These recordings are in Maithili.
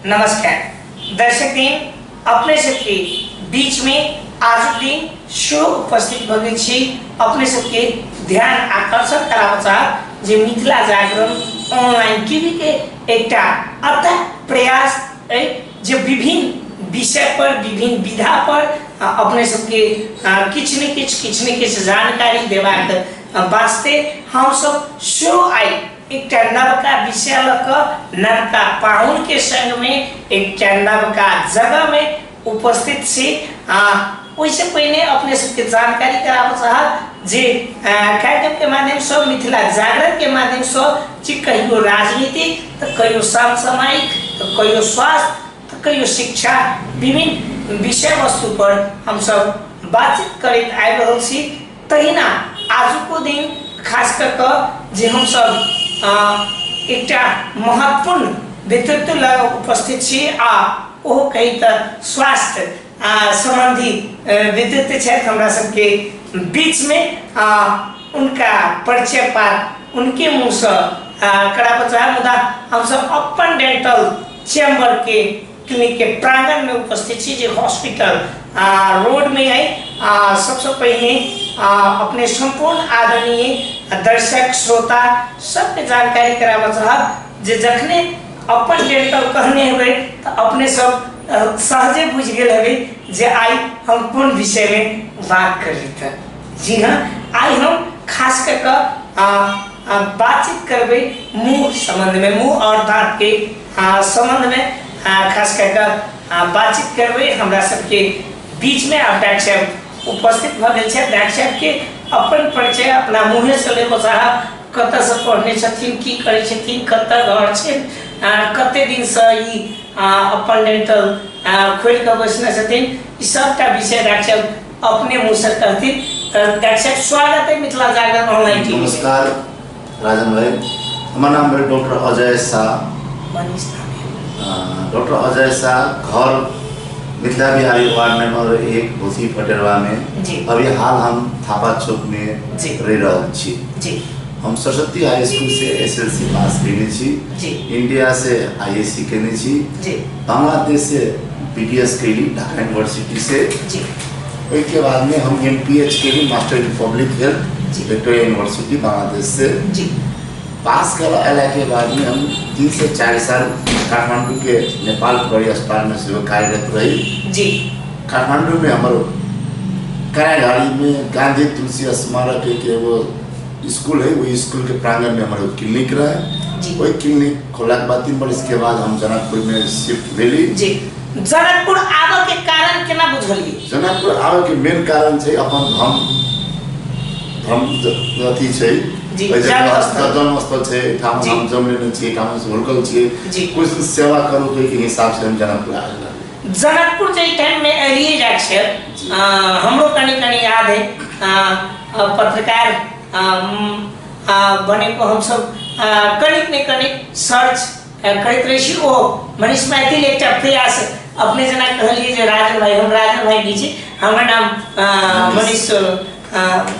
नमस्कार दर्शक दिन अपने सबके बीच में आजुक दिन सेहो उपस्थित भऽ गेल छी अपने सबके ध्यान आकर्षण कराबऽ चाहब जे मिथिला जागरण ऑनलाइन टीवी के एकटा अथक प्रयास अइ जे विभिन्न विषय पर विभिन्न विधा पर अपने सबके किछु ने किछु किछु ने किछु जानकारी देबाक वास्ते हमसब सेहो आइ एकटा नवका विषय लऽ कऽ नवका पाहुनके सङ्गमे एकटा नवका जगहमे उपस्थित छी। आ ओहिसँ पहिने अपने सबके जानकारी कराबऽ चाहब जे कार्यक्रमके माध्यमसँ मिथिला जागरणके माध्यमसँ जे कहियो राजनीतिक तऽ कहियो समसामयिक तऽ कहियो स्वास्थ्य तऽ कहियो शिक्षा विभिन्न विषय वस्तु पर हमसब बातचीत करैत आबि रहल छी। तहिना आजुको दिन खास कऽ कऽ जे हमसब एकटा महत्वपूर्ण व्यक्तित्व लग उपस्थित छी आ ओहो कही तऽ स्वास्थ्य सम्बन्धी व्यक्तित्व छथि हमरा सबके बीचमे। उनका परिचय पात उनके मुँहसँ कराबऽ चाहब, मुदा हमसब अपन डेंटल चैम्बर के क्लिनिक के प्रांगण में उपस्थित छी जे हॉस्पिटल रोड में है। सबसे पहिने अपने संपूर्ण आदरणीय दर्शक श्रोता सबके जानकारी कराबऽ चाहब जे जखने अपन डेंटल कहने हेबै तऽ अपने सब सहजे बुझि गेल हेबै जे आइ हम कोन विषय में बात करी। तऽ जी हाँ, आइ हम खास कऽ कऽ बातचीत करबै मुँह संबंध में, मुँह और दाँत के संबंध में खास कऽ कऽ बातचीत करबै। हमरा सबके बीच में आब डॉक्टर साहब उपस्थित भऽ गेल छथि। डॉक्टर साहब के अपन परिचय अपना मुँहे से लेबऽ चाहब, कतऽसँ पढ़ने छथिन, की करै छथिन, कतऽ घर छनि, कते दिनसँ ई अपन डेंटल खोलि कऽ बैसने छथिन, ई सबटा विषय डॉक्टर साहब अपने मुँहसँ कहथिन। तऽ डॉक्टर साहब स्वागत है मिथिला जागरण ऑनलाइन टीवी में। नमस्कार राजन भाई, हमर नाम भेल डॉक्टर अजय शाह। मनीष नाम। डॉक्टर अजय शाह, घर मिथिला बिहारी वार्ड नंबर 1 भूसी पटेरवा में। अभी हाल हम थापा चौक में रह रहल छी। हम सरस्वती हाई स्कूल से एसएलसी पास केने छी, इंडिया से आईएससी केने छी, बांग्लादेश से बीडीएस केली ढाका यूनिवर्सिटी से। ओहिके बाद में हम एमपीएच केली, master in public health, Victoria university Bangladesh से। पास कर अयला के बाद में हम 3 से 4 साल काठमांडू के नेपाल प्रहरी अस्पताल में सेहो कार्यरत रही। काठमांडू में हमर कराघाड़ी में गांधी तुलसी स्मारक एक एगो स्कूल है, वही स्कूल के प्रांगण में हमारे क्लिनिक रहे। वही क्लिनिक खोला के बाद 3 वर्ष के बाद हम जनकपुर में शिफ्ट भेली। जनकपुर आबऽ के कारण केना बुझलियै? जनकपुर आबऽ के मेन कारण छै अपन धर्म, धर्म अथी छै, एहि जगह जन्मस्थल। जन्मस्थल छै, एहिठाम हम जन्म लेने छी, एहिठाम हम हुलकल छियै, कुछ दिन सेवा करू के हिसाब से हम जनकपुर आयल रही। जनकपुर जे टाइम में एलियै जाइ छै, हमरो कनि कनि याद है, पत्रकार बने को हमसब कनिक ने कनिक सर्च करैत रहै छी। ओ मनीष मैथिल एकटा प्रयास अपने जेना कहलियै जे राजन भाई, हम राजन भाई नहि छी, हमर नाम मनीष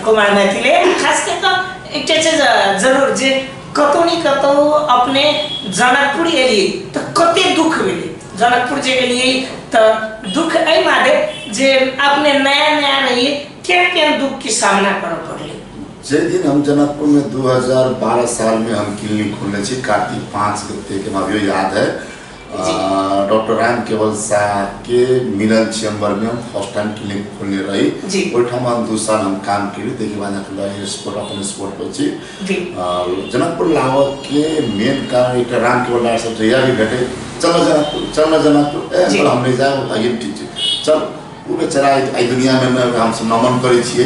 कुमार मैथिल है। खास कऽ कऽ एकटा चीज जरूर जे कतौ ने कतौ अपने जनकपुर एलियै तऽ कते दुख भेलै। जनकपुर जे गेलियै तऽ दुख एहि मादे जे अपने नया नया रहियै, केहन केहन दुख के सामना करऽ पड़लै? जाहि दिन हम जनकपुर में 2012 साल में हम क्लिनिक खोलने छी, कार्तिक 5 गते के हमरा अभियो याद है, डॉक्टर राम केवल शाह के मिलन चैम्बर में हम फर्स्ट टाइम क्लिनिक खोलने रही। ओहिठाम हम 2 साल हम काम केली, ताहिके बाद अखन स्पोर्ट अपन स्पोर्ट पर छी। जनकपुर लाबऽ के मेन कारण एकटा राम केवल डाक्टर साहब जहिया भी भेटे, चल जनकपुर, चल जनकपुर, ए हम नहीं जाए, आइए ठीक छै चल। ओ बेचारा एहि दुनिया में न हमसब नमन करै छियै,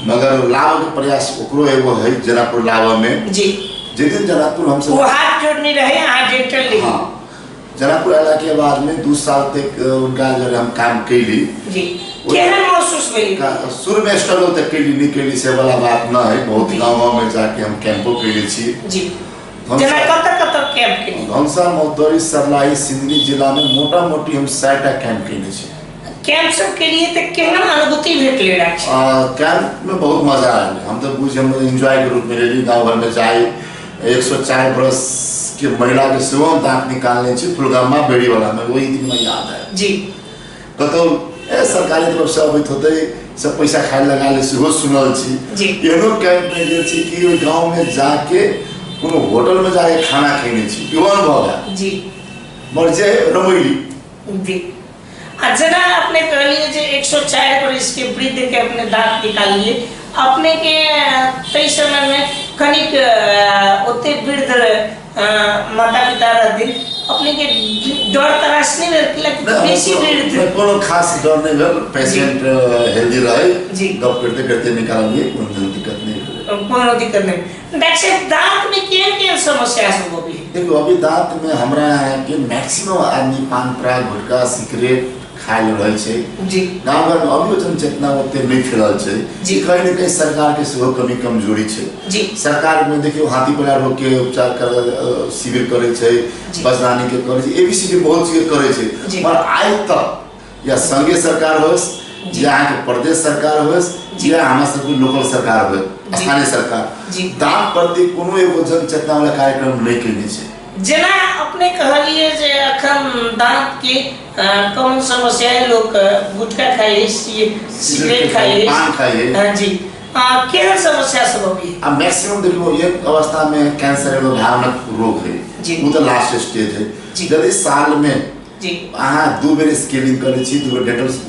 मगर लाबऽ के प्रयास ओकरो एगो है जनकपुर लाबऽ में। जे दिन जनकपुर हमसब ओ हाथ जोड़ने रहे, अहाँ डेंटल लेली। हाँ, जनकपुर अयला के बाद में 2 साल तक उनका जरे हम काम कैली। केहन महसूस भेल? शुरू में स्ट्रगल तक कैली, नहीं कैली से वाला बात न है। बहुत गाँव गाँव में जाके हम कैंपो कैले छी। जेना कतऽ कतऽ कैंप केली? धनसा, महोत्तरी, सर्लाही, सिंदरी जिला में मोटा मोटी हम 60टा कैंप केने छी। कैंप सब के लिए तऽ केहन अनुभूति भेटलै राखी? कैंप में बहुत मजा आयल। हम तऽ बुझ हम एंजॉय के रूप में लेली, गाँव घर में जाई 104 बरस के महिला के सेहो हम दाँत निकालने छी फुलगामा बेड़ीवाला में, वही दिन में याद है। जी। कतौ ए सरकारी तरफ से अबैत होतै, सब पैसा खाए लगा ले सेहो सुनल छी। जी। एहनो कैंप में गेल छी कि ओहि गाँव में जाके कोनो होटल में जाके खाना खेने छी, इहो अनुभव है। जी। मगर जे रमैली। जी। आ जेना अपने कहलिए जे 104 बरिस के वृद्ध के अपने दांत निकालिए, अपने के ताहि समय में कनिक ओते वृद्ध माता पिता रहथिन, अपने के डर तरास नहीं भेल कि बेसी वृद्ध? कोनो खास डर नहीं भेल, पेशेंट हेल्दी रहे। जी। गप करते करते निकालिए, कोनो दिक्कत नहीं भेल। कोनो दिक्कत नहीं। डॉक्टर साहब, दांत में केहन केहन समस्या सब अभी? देखियो, अभी दांत में हमरा यहाँ के मैक्सिमम आदमी पान पराग गुटखा सिगरेट खाए रहे छै। जी। गाँव घर में अभियो जनचेतना ओते नहीं फैलल छै। जी। कहीं न कहीं सरकार के सेहो कमी कमजोरी छै। जी। सरकार में देखियो हाथी पैरा रोग के उपचार कर शिविर करे छै, जी। बजरानी के करे छै, एबीसीडी बहुत चीज करे छै। जी। पर आइ तक या संघीय सरकार होस, जी। या अहाँके प्रदेश सरकार होस, जी। या हमरा सबके लोकल सरकार होय, जी। स्थानीय सरकार, जी। दाँत प्रति कोनो एगो जनचेतना वाला कार्यक्रम नहीं केने छै। जेना अपने कहलिए जे अखन दांत के कौन समस्या है, लोग गुटखा खाइए, सिगरेट खाइए, पान खाइए। हाँ जी। केहन समस्या सब अभी? आ मैक्सिमम देखियो एक अवस्था में कैंसर एगो भयानक रोग है। जी। वो तो लास्ट स्टेज है। जी। यदि साल में जी। अहाँ 2 बेर स्कैनिंग करै छी, 2 बेर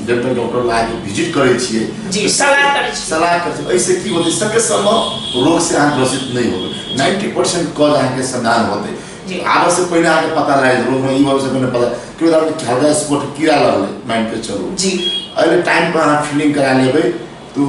डेंटल डॉक्टर लाके विजिट करै छियै, जी, सलाह करै छी, सलाह करै छी, एहिसे की होतै, सके सम्भव रोग से अहाँ ग्रसित नहीं होबै, 90% कॉज अहाँके समाधान होतै। जी। आबऽ से पहिने अहाँके पता लागि जायत, रोगमे ई होबऽ से पहिने पता, केओ आदमी हल्का स्पॉट कीड़ा लगलै मानि के चलू, जी, एहि टाइम पर अहाँ फिलिंग करा लेबै तो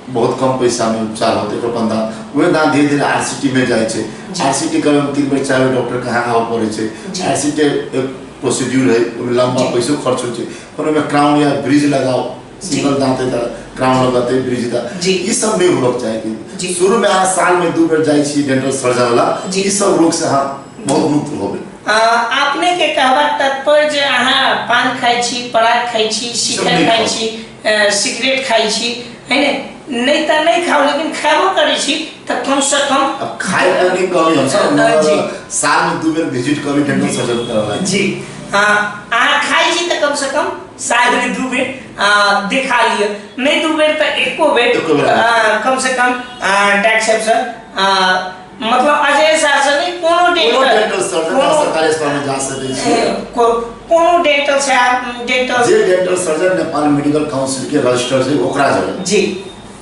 बहुत कम पैसा में उपचार होतै। ओकर अपन दाँत वएह दाँत धीरे धीरे आरसीटी में जाइ छै। जी। आरसीटी करैमे 3 बेर 4 बेर डॉक्टर कहाँ आबऽ पड़ै छै। जी। आरसीटी एक प्रोसीड्यूर है, ओहिमे लम्बा जी। पैसो खर्च होइ छै। कोनो ओहिमे क्राउन या ब्रिज लगाओ, जी। सिंगल दाँत है तऽ क्राउन लगतै, ब्रिज तऽ जी। ई सब नहि होबक चाही। जी। शुरू में अहाँ साल में 2 बेर जाइ छी डेंटल सर्जन ला, जी। ई सब रोग से अहाँ बहुत मुक्त होबै। अपने के कहबाक तात्पर्य जे अहाँ पान खाइ छी, पराग खाइ छी, शिखर नहि खाइ खाउ। छी, सिगरेट खाइ छी, है ने? नहीं तऽ नहीं खाउ, लेकिन खाबो करै छी तऽ कम से कम अब खाए तऽ नहीं कहबै हमसब, जी। साल में 2 बेर विजिट करी डेंटल सर्जन करऽ। जी। अहाँ खाइ छी तऽ कम से कम साल में 2 बेर देखा लिअ, नहीं 2 बेर तऽ एको बेर, एको बेर। कम से कम डॉक्टर साहब से, मतलब अजय सर से नहीं, कोनो कोनो डेंटल, डेंटल सर्जन कोनो सरकारी अस्पताल में जा सकै छी, कोनो डेंटल से डेंटल जे dental surgeon Nepal medical council के रजिस्टर छै ओकरा जगह। जी।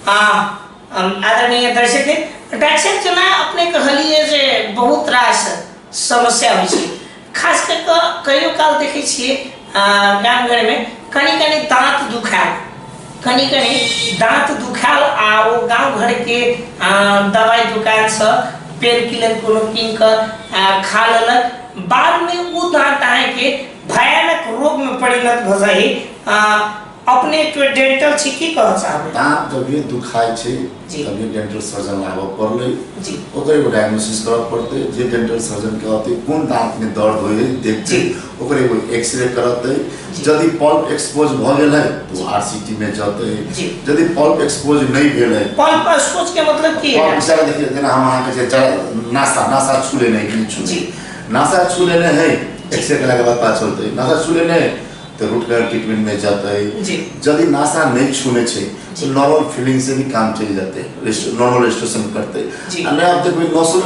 आदरणीय दर्शक, डॉक्टर साहब जेना अपने कहलिए जे बहुत रास समस्या होइ छै, खास कऽ कऽ कहियो काल देखै छियै गाम घरमे कनि कनि दाँत दुखायल, कनि कनि दाँत दुखायल आ ओ गाँव घरके दवाइ दोकानसँ पेन किलर कोनो कीन कऽ खा लेलक, बादमे ओ दाँत अहाँके भयानक रोगमे परिणत भऽ जाइ। अपने डेंटल छी, की कहऽ चाहबै? दाँत जब भी दुखाइ छै जी। तभी डेंटल सर्जन लाबऽ पड़लै। जी। ओकर एगो डायग्नोसिस करऽ पड़तै, जे डेंटल सर्जन के अतै कोन दाँतमे दर्द होइ है देखतै, जी। ओकर एगो एक्सरे करतै। जी। यदि पल्प एक्सपोज भऽ गेलै तऽ जी। आरसीटी में जतै। जी। यदि पल्प एक्सपोज नहीं भेलै, पल्प एक्सपोज के मतलब की पल्प है? जरा देखिए, जेना हम अहाँके जे जरा नासा नासा छू लेने है कि नहीं छू जी। नासा छू लेने है, एक्सरे केलाके बाद पता चलतै। नासा छू लेने है तऽ रूट कैनाल ट्रीटमेंट में जतै। जी। यदि नासा नहीं छूने छै जी। तो नॉर्मल फीलिंग से भी काम चलि जेतै, नॉर्मल रजिस्ट्रेशन करतै। जी। आ नहि आब देखबै नसो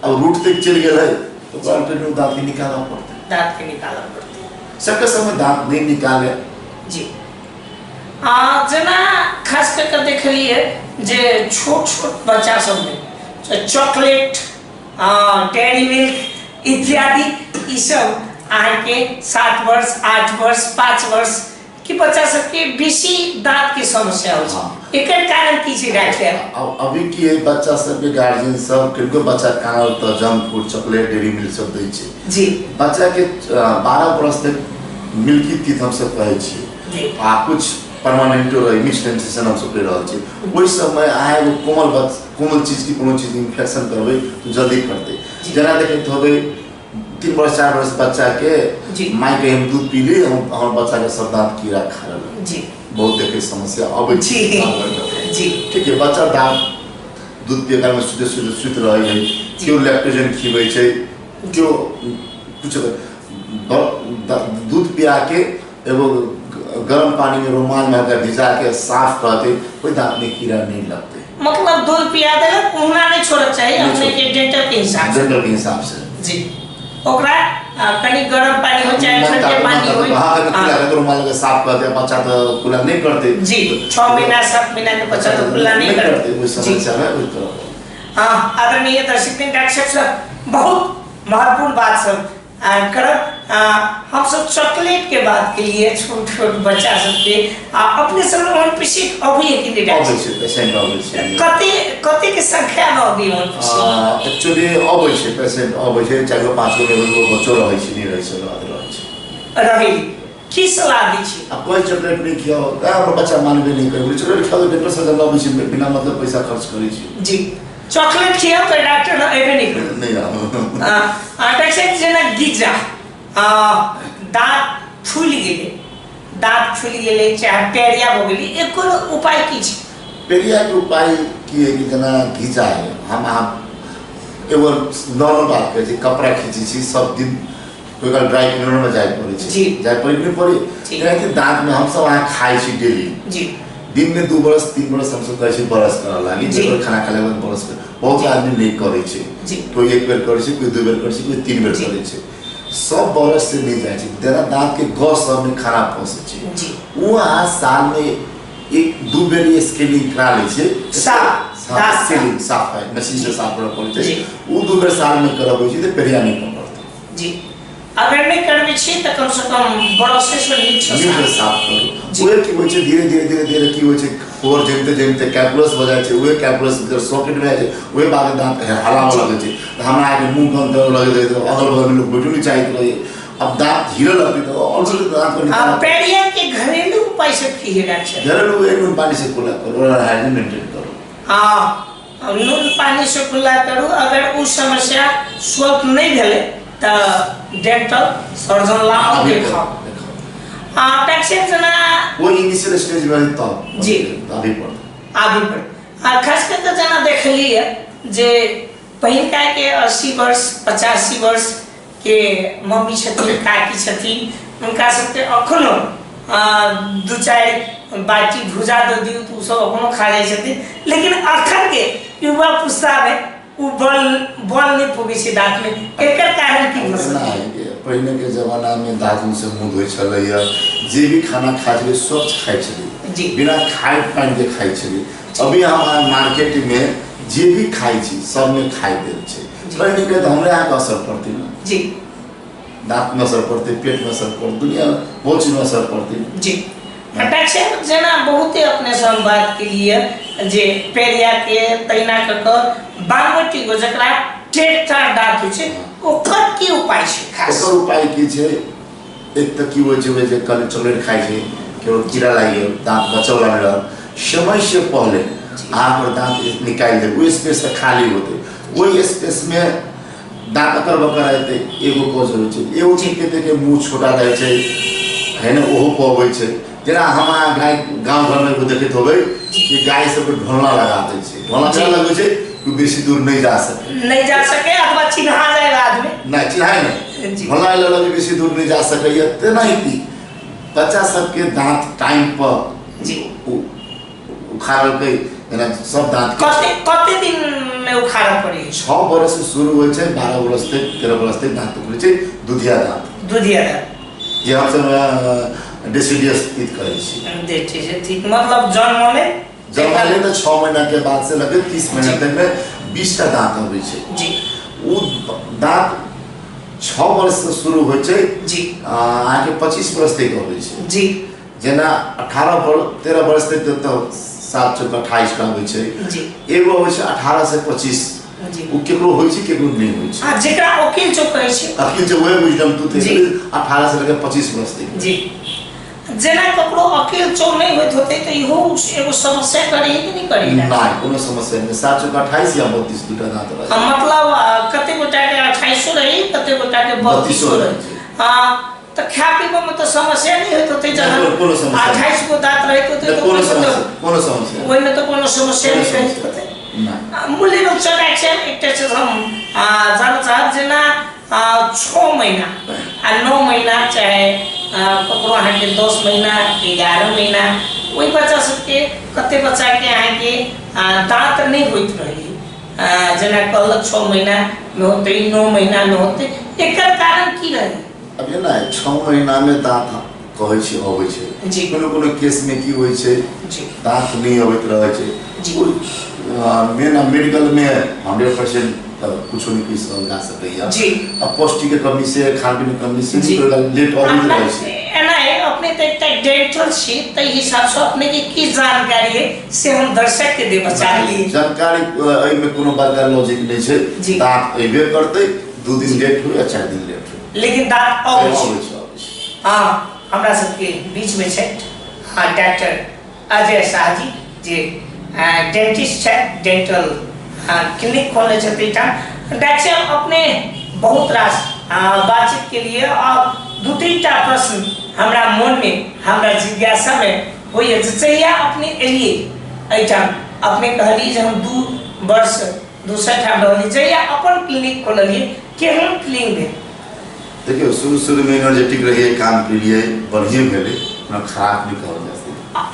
अब रूट तक चलि गेल है तो ओकरा ट्रीटमेंट दाँत के निकालऽ पड़तै। दाँत के निकालऽ पड़तै। सबके समय दाँत नहीं निकाले। जी। जेना खास कऽ कऽ देखलिए जे छोट छोट बच्चा सबमे चॉकलेट, डेयरी मिल्क इत्यादि ई सब अहाँके 7 वर्ष 8 वर्ष 5 वर्ष के बच्चा सबके बेसी दाँत के समस्या होइ छै। हाँ। एकर कारण की छै डॉक्टर साहब? अब अभी की है बच्चा सबके गार्जियन सब किनको बच्चा कानल तऽ junk food, chocolate, dairy milk सब दै छै। जी। बच्चा के 12 बरस तक मिल्की टीथ हमसब कहै छियै। जी। आ कुछ परमानेंटो रहै, मिक्स डेंटेशन हमसब कहि रहल छी। ओहि समय अहाँ एगो कोमल कोमल चीज की कोनो चीज इन्फेक्शन करबै तऽ जल्दी करतै। जी। जेना देखैत होबै 3 वर्ष 4 वर्ष बच्चा के जी। माय के हम दूध पीली, हम हमर बच्चा के सब दाँत कीड़ा खा लेलक। जी। बहुत देखे समस्या अबै छै। जी। जी। ठीक है, बच्चा दाँत दूध पिए काल में सुते सुते सुति रहै है, जी। केओ लैक्टोजन खिबै छै, केओ कुछ दूध पिया के एगो गरम पानी में रुमाल में हल्का भिजा के साफ करते, ओहि दांत में कीड़ा नहीं लगते। मतलब दूध पिया देलक, ओहुना नहि छोड़क चाही। नहि। अपने के डेंटल के हिसाब से। डेंटल के हिसाब से। जी, ओकरा कनि गरम पानी हो चाहे ठंडे पानी हो। हाँ, कुला के रुमाल के साफ करते, बच्चा तो कुला नहीं करते। जी, 6 महीना 7 महीना के बच्चा तो कुल्ला नहीं करते। ओहि समस्या में ओहि तरह। हाँ, आदरणीय दर्शक, डॉक्टर साहब सब बहुत महत्वपूर्ण बात सब करब। हम सब चॉकलेट के बात के लिए छोट छोट बच्चा सबके अपने सब ओहन पेशेंट अबै है कि नहीं डॉक्टर? अबै छै, पेशेंट अबै छै। कते कते के संख्या में अबै ओहन पेशेंट? एक्चुअली अबै छै, पेशेंट अबै छै, 4 गो 5 गो एगो बच्चो रहै छै, नहि रहै छै, रहै छै। रहै की सलाह दै छी? आ कोई चॉकलेट नहीं खियाओ, तैं हमर बच्चा मानबे नहीं करै, चॉकलेट खियाओ डॉक्टर से जब अबै छै, बिना मतलब पैसा खर्च करै छै। जी, चॉकलेट खियाओ तऽ डॉक्टर अयबे नहि करत। नहि आबो। डॉक्टर साहब, जेना गिजा दाँत फूलि गेलै, दाँत फूलि गेलै चाहे पेरिया भऽ गेलै, एकर उपाय की छै? पेरिया के उपाय की है कि जेना घिचा है, हम अहाँ एगो नॉर्मल बात कहै छी, कपड़ा खींचै छी सब दिन, कोइ काल ड्राई क्लीनर में जाय पड़ै छै। जाय पड़ै कि नहि पड़ै? जेनाकि दाँत में हमसब अहाँ खाइ छी डेली, दिन में 2 बरस 3 बरस हमसब कहै छी बरस करऽ लागी, जकर खाना खेलाके बाद बरस कर, बहुत आदमी नहि करै छै, कोइ 1 बेर करै छै, कोइ 2 बेर करै छै, कोइ 3 बेर करै छै, सब बरस से नहि जाइ छै। जेना दाँत के गस सबमे खाना फँसै छै, ओ अहाँ साल में 1-2 बेर स्केलिंग करा लै छियै, स्केलिंग साफ है, मशीन से साफ करऽ पड़ै छै, ओ 2 बेर साल में करबै छै तऽ पेरिया नहि पकड़तै। जी, अगर नहि करबै छी तऽ कम से कम ब्रशे से नीक से नीक से साफ करू। उहे की होइ छै, धीरे धीरे धीरे धीरे की होइ छै, फोर जमिते जमिते कैलकुलस भऽ जाइ छै, उहे कैलकुलस जब सॉकेट भऽ जाइ छै, उहे बाद दाँत हलाबऽ लगै छै, तऽ हमरा अहाँके मुँह बन्द करऽ लगैत रहै, तऽ अगल बगलमे लोक बैठो नहि चाहैत रहै। अब दाँत हिलऽ लगतै तऽ ऑलरेडी दाँत कनि। आ पेरिया के घरेलू उपाय सब की है डॉक्टर? घरेलू एक नून पानी से कुल्ला करू, ओकरा हाइजीन मेंटेन करू। हाँ, नून पानी से कुल्ला करू। अगर उ समस्या सॉल्व नहि भेलै तऽ डेंटल सर्जन ला आउ, देखाउ। आ डॉक्टर जेना वो इनिशियल स्टेज में तब जी अभी पर अभी पर आ खास कर के जेना देखलिए जे पहिलका के 80 वर्ष 85 वर्ष के मम्मी छथिन, काकी छथिन, हुनका सबके अखनो 2-4 बाटी भुजा दऽ दियौ तऽ ओसब अखनो खा जाइ छथिन, लेकिन अखन के युवा पुस्तामे ओ बल बल नहि पबै छै दाँतमे, एकर कारण की भऽ सकैए? पहिने के जमाना में दातुन से मुँह धोइ छलैया, जे भी खाना खाइ छलै स्वच्छ खाइ छलै जी, बिना खाइ पानि के खाइ छलै। अभी हम मार्केट में जे भी खाइ छी सबमे खाइ देल छै, पहिने के तऽ हमरे अहाँके असर पड़तै ने जी, दाँत में असर पड़तै, पेट में असर पड़तै, दुनिया बहुत चीज में असर पड़तै जी। डॉक्टर साहब, जेना बहुते अपने से हम बात केलिए जे पेरिया के तैना कऽ कऽ बानवटी गो जकरा टेढ़ टाढ़ दाँत होइ छै, ओकर की उपाय छै खास? ओकर उपाय की छै, एक तऽ की होइ छै जे कल चॉकलेट खाइ छै, केकरो कीड़ा लागि गेल, दाँत बचऽवला नहि रहल, समय से पहले अहाँ दाँत निकालि देब, ओहि स्पेस तऽ खाली होतै, ओहि स्पेसमे दाँत अकर बकर हेतै, एगो कॉज होइ छै। एगो चीज के के मुँह छोटा रहै छै है ने, ओहो पबै छै। जेना हम अहाँ गाय गाँव घरमे एगो देखैत होबै कि गाय सबके ढोलना लगा दै छै, ढोलना केना लगबै छै कि बेसी दूर नहि जा सके, नहि जा सके अथवा चिन्हा जाय आदमी नहि चिन्हाय नहि, ढोलना लगे बेसी दूर नहि जा सकैए। तेनाहिते बच्चा सबके दाँत टाइम पर जी उखाड़लकै, जेना सब दाँत कते कते दिन में उखाड़ऽ पड़ै? 6 बरस से शुरू होइ छै, 12 बरस तक 13 बरस तक दाँत उखड़ै छै, दुधिया दाँत। दुधिया दाँत जे हमसब डेसिडियस टीथ कहै छी। डेसिडियस टीथ मतलब जन्म में जन्म ले तऽ 6 महीना के बाद से लगे 30 महीना तक में 20 टा दाँत अबै छै जी। ओ दाँत 6 वर्ष से शुरू होइ छै जी, अहाँके 25 वर्ष तक अबै छै जी। जेना 18 वर्ष 13 वर्ष तक तऽ 7 चौक 28 का अबै छै जी। एगो अबै छै 18 से 25 जी, ओ केकरो होइ छै केकरो नहि होइ छै। आ जेकरा वकील चौक कहै छै, अकील चौक वएह विजडम टूथ जी। 18 से लेकर 25 वर्ष तक जी। जेना ककरो अकील चौक नहि होइत होतै तऽ इहो एगो समस्या करै कि नहि करै? नहि, कोनो समस्या नहि। 7 चौक 28 या 32 दूटा दाँत रहै। मतलब कते गोटाके 28 रही, कते गोटाके 32 रही। तऽ खाय पीबऽ में तऽ समस्या नहि होइत होतै? जहन कोनो समस्या नहि। 28 गो दाँत रहैत होतै नहि, तऽ कोनो ओहिमे समस्या तऽ कोनो समस्या नहि। ओहिमे तऽ कोनो समस्या कोनो नहि रहैत समस्या होतै। नहि। मूल्य रूपसँ डॉक्टर साहब, एकटा चीज हम जानऽ चाहब, जेना 6 महीना आ 9 महीना चाहे ककरो अहाँके 10 महीना 11 महीना ओहि बच्चा सबके कते बच्चाके अहाँके दाँत नहि होइत रहै, जेना कहलक 6 महीना मे होतै, 9 महीना मे होतै, एकर कारण की रहै? अब एना है, 6 महीना मे दाँत कहै छै अबै छै जी। कोनो कोनो केस मे की होइ छै जी। दाँत नहि अबैत रहै छै जी। मेन मेडिकल मे 100% तऽ कुछो नहि कहि सकल जा सकैया जी। आ पौष्टिक के कमी से, खान पीन के कमी से जी। लेट अबैत रहै छै। एना है, अपने तऽ एकटा डेंटल छी, ताहि हिसाबसँ अपने के की जानकारी है से हम दर्शक के देबऽ चाहली। जानकारी एहिमे कोनो बड़का लॉजिक नहि छै जी। दाँत अयबे करतै, 2 दिन लेट हो या 4 दिन लेट हो, लेकिन दाँत अबै छै। अबै छै, अबै छै। हाँ, हमरा सबके बीच में छै हाँ डॉक्टर अजय शाह जी जे डेंटिस्ट छथि, डेंटल क्लिनिक खोलने छथि एहिठाम। डॉक्टर साहब, अपने बहुत रास बातचीत के लिए और 2-3 टा प्रश्न हमरा मन में, हमरा जिज्ञासा में होइए जे जहिया अपने एलिए एहिठाम, अपने कहलिए जे हम 2 वर्ष दोसर ठाम रहलिए, जहिया अपन क्लिनिक खोललिए केहन फीलिंग भेल? देखियौ, शुरू शुरू में एनर्जेटिक रहिए, काम केलिए, बढ़िए भेलै, कोनो खराब नहि कहल जा सकै।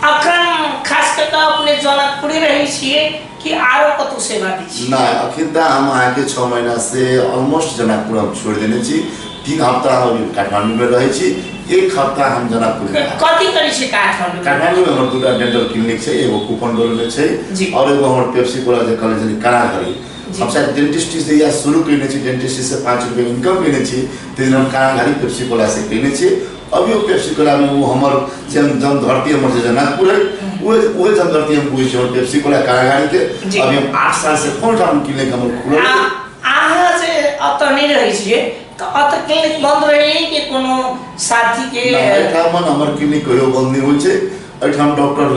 अखन खास कऽ कऽ अपने जनकपुरे रहै छियै कि आरो कतौ सेवा दै छियै? नहि, अखन तऽ हम अहाँके 6 महीना से ऑलमोस्ट जनकपुर हम छोड़ि देने छी। 3 हफ्ता हम अभी काठमाण्डूमे रहै छी, 1 हफ्ता हम जनकपुर मे। कथी करै छियै काठमाण्डू? काठमाण्डूमे हमर 2टा डेंटल क्लिनिक छै, एगो कुपनडोलमे छै जी। और एगो हमर पेप्सी कोला जे कहने छलियै काराघरी। जी। हम शायद डेंटिस्ट्री से या शुरू कयने छी, डेंटिस्ट्री से 5 रुपये इनकम कयने छी, ताहि दिन हम काराघरी पेप्सी कोला से कयने छी। अभियो पेप्सी कोलामे ओ हमर जन्म धरती हमर जे जनकपुर है, उहे जन्म धरती हम बुझै छी हमर पेप्सी कोला कारागारी के। जी। अभी हम 8 साल से कोन ठाम क्लिनिक हमर खुलल आ छै। अहाँ जे एतऽ नहि रहै छियै तऽ एतऽ क्लिनिक बंद रहै कि कोनो साथी के? नहि, एहिठाम हमर क्लिनिक कहियो बंद नहि होइ छै। एहिठाम डॉक्टर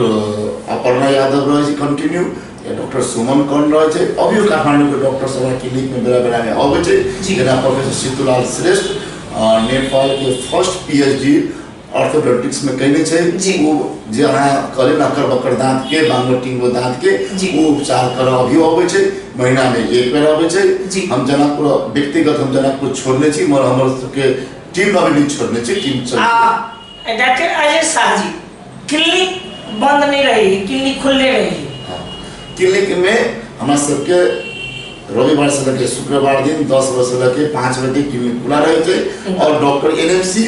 अपर्णा यादव रहै छै कंटिन्यू, या डॉक्टर सुमन कर्ण रहै छै। अभियो काठमाण्डूके डॉक्टर सब हमरा क्लिनिकमे बेरा बेरामे अबै छै, जी। जेना प्रोफेसर सीतुलाल श्रेष्ठ नेपालके फर्स्ट PhD ऑर्थोडोंटिक्स में कयने छै। जी। ओ जे अहाँ कहलियै ने अकर बकर दाँत के, बांगो टिंगो दाँत के, जी। ओ उपचार करऽ अभियो अबै छै, महीनामे 1 बेर अबै छै। जी। हम जनकपुर व्यक्तिगत हम जनकपुर छोड़ने छी, मगर हमर सबके टीम अभी नहि छोड़ने छी, टीम चल। आ डॉक्टर अजय शाह जी, क्लिनिक बंद नहीं रही, क्लिनिक खुलले रही? हाँ। क्लिनिक में हमरा सबके रविवार से लेके शुक्रवार दिन 10 बजे से लेके 5 बजे क्लिनिक खुला रहै छै और डॉक्टर NMC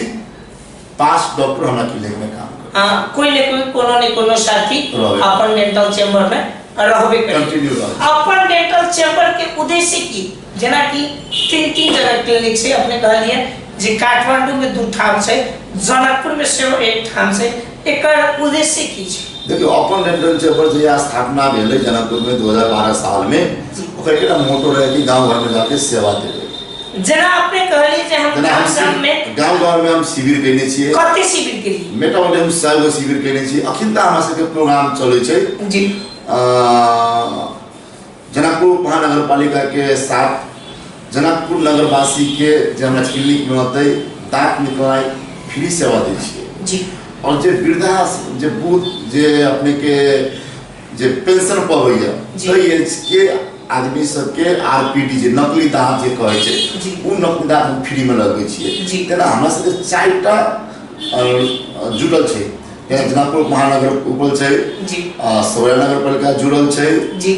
5 doctor हमरा क्लिनिक में काम करै। हाँ, कोई ने कोई कोनो ने कोनो साथी रहबे। अपन डेंटल चैम्बर में रहबे करी। कंटिन्यू रहै। अपन डेंटल चैम्बर के उद्देश्य की? जेना कि 3-3 जगह क्लिनिक छै, अपने कहलिए जे काठमांडू में 2 ठाम छै, जनकपुर में सेहो 1 ठाम छै, एकर उद्देश्य की छै? देखियौ, अपन डेंटल चैम्बर जहिया स्थापना भेलै जनकपुर में 2012 साल में, जी। ओकर एकटा मोटो रहै कि गाँव घर में जाके सेवा देबै। जेना अपने कहलिए जे हम जेना हम गाँव गाँव में गाँव गाँव में हम शिविर कयने छियै। कते शिविर केलिए? मोटामोटी हम 100 गो शिविर कयने छियै। अखन तऽ हमरा सबके प्रोग्राम चलै छै। जी। जनकपुर महानगरपालिका के साथ जनकपुर नगरवासी के जे हमरा क्लिनिक में अतै दाँत निकलनाइ फ्री सेवा दै छियै। जी। और जे वृद्धा जे बूढ़ जे अपने के जे पेंशन पबैया जी। ताहि एज के आदमी सबके RPD जे नकली दाँत जे कहै छै, जी। ओ नकली दाँत हम फ्री में लगबै छियै। जी। तेना हमरा सबके 4टा जुड़ल छै, जेना जनकपुर महानगर उपल छै, जी। सौरा नगरपालिका जुड़ल छै, जी।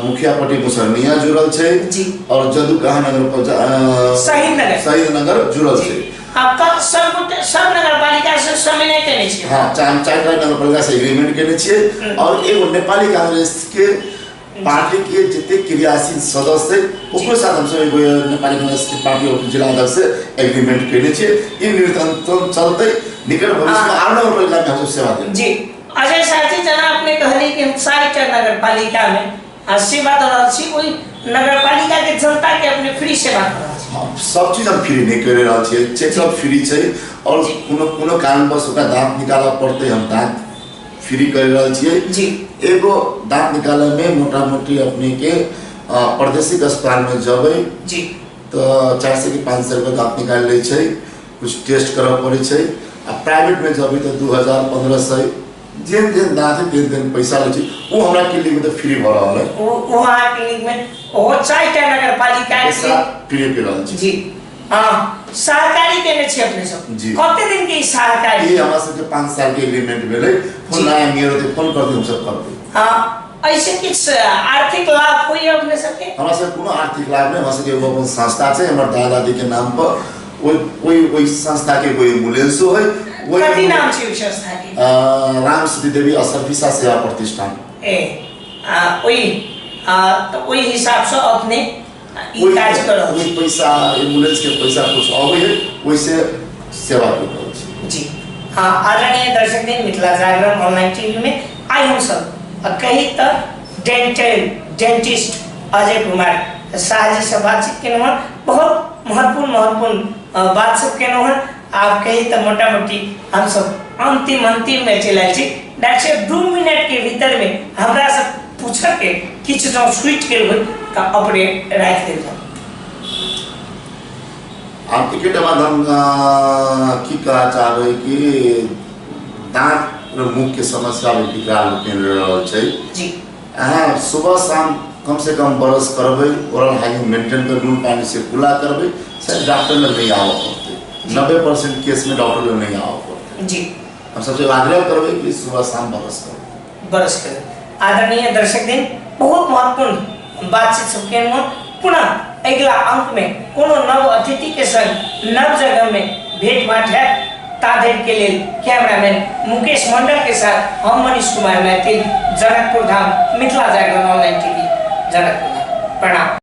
मुखियापट्टी मुसरनिया जुड़ल छै, जी। और जदुकहा नगर शहीद नगर। शहीद नगर जुड़ल जी। छै। आब तऽ सब गोटे सब नगरपालिका से समन्वय केने छियै? हाँ, 4टा नगरपालिका से एग्रीमेंट केने छियै और एगो नेपाली कांग्रेस के पार्टी के जते क्रियाशील सदस्य ओकरो साथ हमसब एगो नेपाली कांग्रेस के पार्टी और जिला अध्यक्ष से एग्रीमेंट केने छियै। ई निरंतर चलतै, निकट भविष्य में आर नगरपालिका में हमसब सेवा देबै। जी। अजय शाह जी, जेना अपने कहलिए कि हम 4टा नगरपालिका में आ सेवा दऽ रहल छी, ओहि नगरपालिका के जनता के अपने फ्री सेवा कऽ रहल छी? हाँ, सब चीज हम फ्री नहि करि रहल छियै, चेकअप फ्री छै और जी। कोनो कोनो कारणवश ओकरा दाँत निकालऽ पड़तै, हम दाँत फ्री करि रहल छियै। जी। एगो दाँत निकालऽ में मोटा मोटी अपने के प्रादेशिक अस्पताल में जबै जी। तऽ 400 कि 500 रुपया दाँत निकालि लै छै, कुछ टेस्ट करऽ पड़ै छै। आ प्राइवेट में जबै तऽ 2000 1500 जेहन जेहन दाँत है तेहन तेहन पैसा लै छै। ओ हमरा क्लिनिक में तऽ फ्री भऽ रहल है। ओ अहाँ क्लिनिक में ओहो 4टा नगरपालिका के पैसा फ्री करि रहल छी। जी। हाँ, सहकारी केने छी अपने सब? जी। कते दिन के ई सहकारी? ई हमरा सबके 5 साल के एग्रीमेंट भेलै। फोन जी। नया नियर होतै, फोन कर दी, हमसब कर दी। हाँ, ऐसे किछु आर्थिक लाभ होइए अपने सबके? हमरा सबके कोनो आर्थिक लाभ नहि। हमरा सबके एगो अपन संस्था छै हमर दादा दादी के नाम पर, ओहि ओहि ओहि संस्था के एगो एम्बुलेंसो है। ओहि कथी नाम छै ओहि संस्था के? राम सती देवी असरफिसा सेवा प्रतिष्ठान। ए ओहि तऽ ओहि हिसाबसँ अपने ई ओहि काज कऽ रहल ओहि छी। पैसा एम्बुलेंस के पैसा कुछ अबै है, ओहिसे सेवा कर रहल छी। जी हाँ, आदरणीय दर्शक दिन, मिथिला जागरण ऑनलाइन टीवी में आइ हम सब कही तऽ डेंटिस्ट अजय कुमार शाह जी से बातचीत केलहुँ हँ। बहुत महत्वपूर्ण महत्वपूर्ण बात सब केलहुँ हँ। आब कही तऽ मोटा मोटी हम सब अंतिम अंतिम में चलि आयल छी। डॉक्टर साहब, 2 मिनट के भीतर में हमरा से पूछऽ के किछु जँ छूटि गेल होय तऽ अपने राखि देल जाउ। आब एकेटा बात हम की कहऽ चाहबै कि दाँत र मुख के समस्या भी विकराल रूप में रहल छै। जी। अहाँ सुबह शाम कम से कम ब्रश करबै, ओरल हाइजीन मेंटेन कर नून पानी से कुल्ला करबै, शायद डॉक्टर लग नहीं आबऽ पड़तै। 90% केस में डॉक्टर लग नहीं आबऽ पड़तै। जी। हम सबसे आग्रह करबै कि सुबह शाम ब्रश करू। ब्रश करू। आदरणीय दर्शक दिन, बहुत महत्वपूर्ण बातचीत सब केलहुँ। पुनः अगिला अंक में कोनो नव अतिथि के संग नव जगह में भेंट घाट हैत। ता धरि के लेल कैमरामैन मुकेश मंडल के साथ हम मनीष कुमार मैथिल, जनकपुर धाम, मिथिला जागरण ऑनलाइन टीवी, जनकपुर धाम। प्रणाम।